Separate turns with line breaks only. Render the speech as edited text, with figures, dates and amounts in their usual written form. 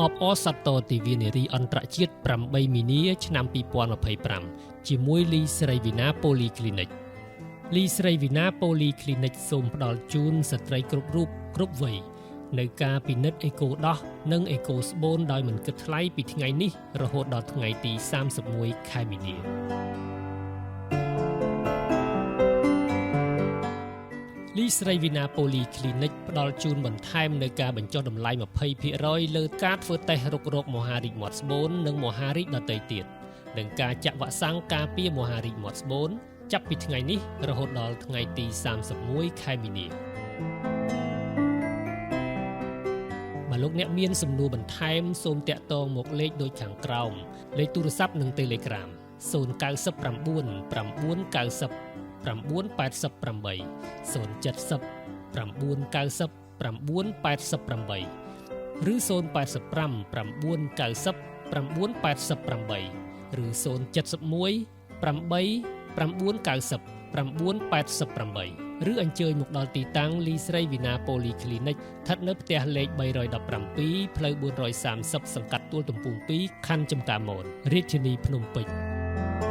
អបអរសាទរទិវានារីអន្តរជាតិ8មីនាឆ្នាំ2025ជាមួយលីស្រីវីណាប៉ូលីគ្លីនិកលីស្រីវីណាប៉ូលីគ្លីនិកសូមផ្ដល់ជូនស្ត្រីគ្រប់រូបគ្រប់វ័យនៅការពិនិត្យអេកូដោះនិងអេកូស្បូនដោយមិនគិតថ្លៃពីថ្ងៃនេះរហូតដល់ថ្ងៃទី31ខែមីនាលីស្រីវីណាប៉ូលីគ្លីនិកផ្ដល់ជូនបន្ថែមនៅការបញ្ចុះតម្លៃ20%លើការធ្វើតេស្តរុករោគមហារីកមាត់ស្បូននិងមហារីកដទៃទៀតនិងការចាក់វ៉ាក់សាំងការពារមហារីកមាត់ស្បូនចាប់ពីថ្ងៃនេះរហូតដល់ថ្ងៃទី31ខែមីនាបើលោកអ្នកមានសំណួរបន្ថែមសូមតាក់ទងមកលេខដូចខាងក្រោមលេខទូរស័ព្ទនិង Telegram 099 990 988 070 990 988ឬ085 990 988ឬ071 8 990 988ឬអញ្ជើញមកដល់ទីតាំងលីស្រីវីណាប៉ូលីគ្លីនិកស្ថិតនៅផ្ទះលេខ317ផ្លូវ430សង្កាត់ទួលទំពូង2ខណ្ឌចំការមនរាជធានីភ្នំពេញ។